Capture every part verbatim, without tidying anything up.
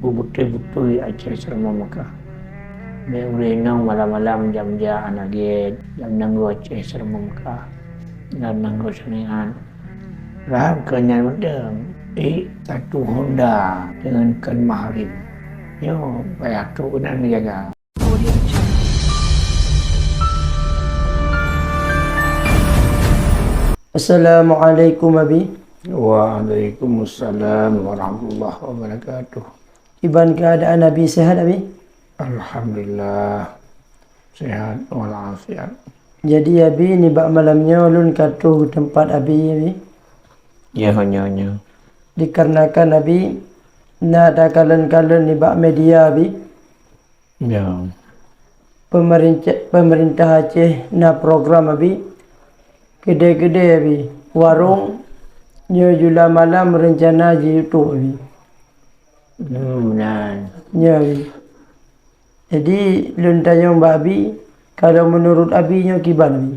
Beutôi-beutôi Aceh Seuramoe Meukah. Bèk ureueng inong malam-malam jam-jam hana gèt, lam nanggroe Aceh Seuramoe Meukah, lam nanggroe Seunian. Rhah keu nyan mantong, ék satu Honda deungon kon mahrim. Nyoe payah trok keunan meujaga. Assalamualaikum, Abi. Waalaikumsalam warahmatullahi wabarakatuh. Kiban keuadaan Abi, sehat, Abi? Alhamdulillah, sehat walafiat. Jadi, Abi, nibak malam nyoe lôn ka troh teumpat Abi, Abi. Ya, nyoe, nyoe. Dikarenakan, Abi, na takalon-kalon nibak media, Abi. Ya. Pemerintah, pemerintah Aceh na program, Abi. Keudè-keudè, Abi. Warong nyoe jula malam reuncana jitutup, Abi. Hmm, nah. Nyoe, Abi. Jadi, lôn tanyong bak Abi, kalau meunurot Abi nyoe kiban, Abi?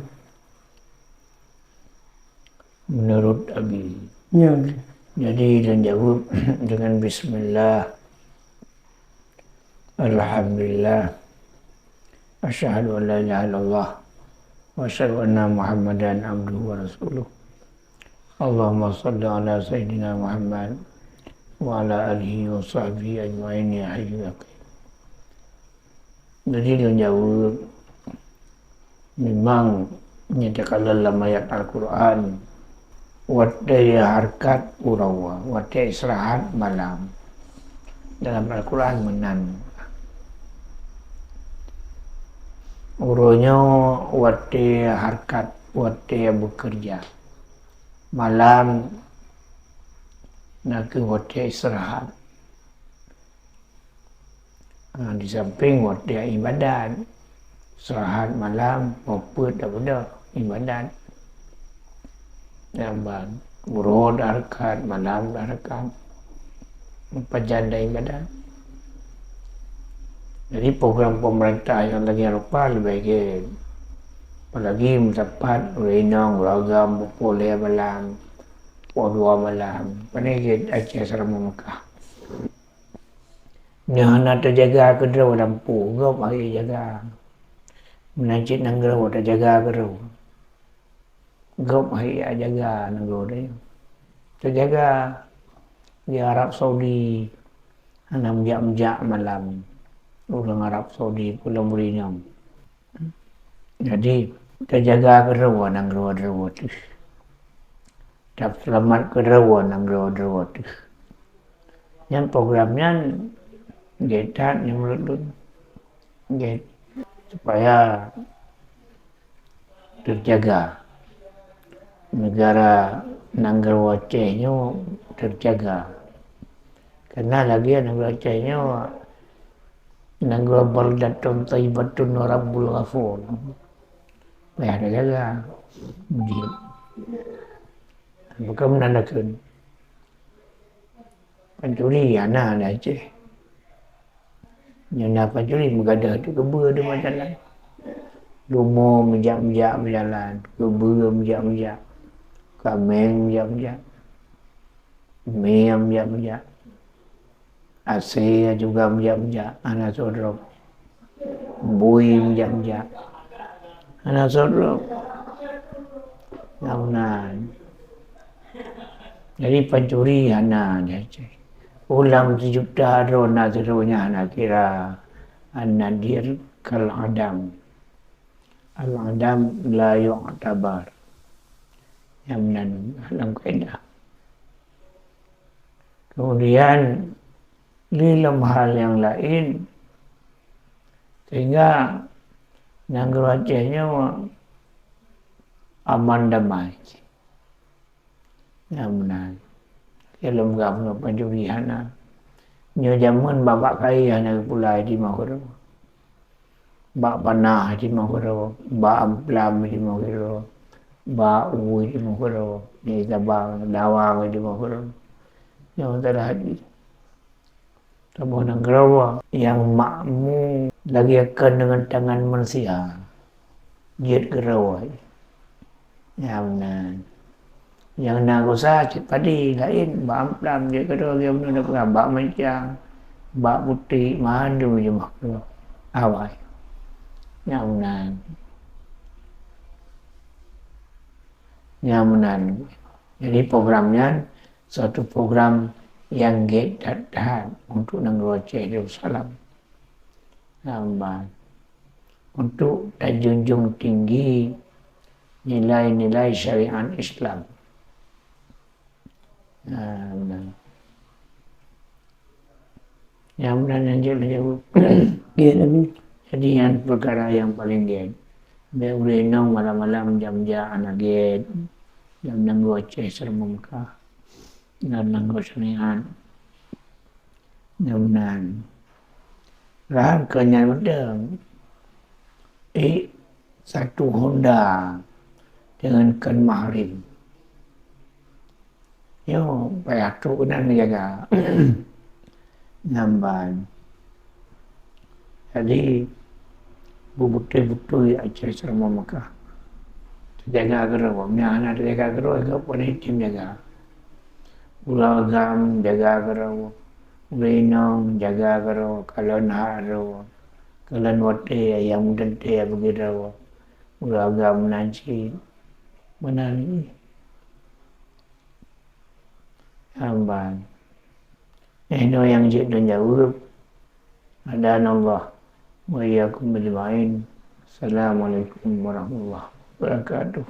Meunurot Abi. Nyoe, Abi. Jadi, lôn jaweueb deungon bismillah. Alhamdulillah. Asyhadu an la ilaha illallah wa asyhadu anna Muhammadan abduhu wa rasuluh. Allahumma shalli ala sayyidina Muhammad wa ala alihi wa sahbihi ajmain ya hayyu ya qayyum. Jadi, lôn jaweueb, memang nyan takalon lam ayat Al-Quran, watèe hareukat uroe, watèe istirahat malam. Dalam Al-Quran meunan. Uroe nyoe watèe hareukat, watèe beukeureuja. Malam na kheueh watèe istirahat. Ha, di samping watèe ibadat, istirahat malam, peuet tabeudôh ibadat. Nyang ban, uroe hareukat, malam hareukat. Pajan dan ibadat. Jadi, program pemerintah nyang lagèe rupa leubeh gèt. Apalagi meusapat ureueng inong, ureueng agam, pukul lhèe malam, pukul dua malam. Pane gèt Aceh Seuramoe Meukah. Nyoe hana teujaga keudroe lampu, gob hai jaga. Meunan cit nanggroe teujaga keudroe. Gob hai jaga nanggroe teuh. Teujaga di Arab Saudi, hana meujak-meujak malam. Ureueng Arab Saudi, pulo meurindang. Jadi, teujaga keudroe nanggroe-droe teuh. Taseulamat keudroe nanggroe-droe teuh. Nyan program nyan gèt that nyoe meunurot lôn. Gèt supaya teujaga negara nanggroe Aceh nyoe teujaga. Karena lagèe nanggroe Aceh nyoe nanggroe baldatun thayyibatun wa rabbun ghafur. Payah tajaga. Jadi, bukan meunan kheun. Pancuri hana di Aceh. Nyoe na pancuri meugadôh teuh keubeue di mata jalan. Rumoh meujak-meujak meujalan, keubeue meujak-meujak, kaméng meujak-meujak, mie meujak-meujak, asèe juga meujak-meujak, hana soe droe. Bui meujak-meujak, hana soe droe. Nyang meunan. Jadi pancuri hana di Aceh. Ulam sijuta droe na sidroe nyan hana kira. An-nadir kal adam. Al-adam la yu'tabar. Nyang meunan lam kaedah. Kemudian, di lam hal nyang laén, sehingga nanggroe Aceh nyoe aman damai. Nyang meunan. Lom gam ngon pancuri hana. Nyoe jameun bak-bak kayèe hana geupulai di Mahathir. Bak panah di Mahathir, bak amplam di Mahathir, bak ui di Mahathir. Nyoe tabang, dawang di Mahathir. Nyoe teulah di Saboh nanggroe nyang makmu lagèe kon deungon tangan manusia jeuet keudroe. Nyang na, nyang na geusa cit padé laén, bak amplam jeuet keudroe, lagèe bunoe na peugah bak meucang, bak putéh mandum jeumaah awai. Nyang meunan. Nyang meunan. Jadi program nyan suatu program nyang gét that-that untuk nanggroe Aceh Darussalam. Hamba. Untuk tajunjung tinggi nilai-nilai syariat Islam. Nah, nah. Nyang meunan nyan jeuet lôn jaweueb. Gét, Abi. Jadi nyan peukara nyang paleng gét. Bèk ureueng inong malam-malam jam-jam hana gét. Jam nanggroe Aceh Seuramoe Meukah. Dan nanggroe syariat. Nyang meunan. Rhah keu nyan mantong. Eh, satu Honda deungon kon mahrim. Nyoe payah trok keunan jaga. Nyan ban. Jadi, beutôi-beutôi Aceh Seuramoe Meukah. Teujaga keudroe, meunyo hana teujaga keudroe, geuh peureulèe tem jaga. Ureueng agam jaga keudroe, ureueng inong jaga keudroe, kalon hak droe, kalon watèe nyang meuteuntèe bagi droe. Ureueng agam meunan cit, meunan jih. Hamba. Nyoe nyang jeuet lôn jaweueb. Hadanallah wa iyyakum ajma'in. Assalamualaikum warahmatullahi wabarakatuh.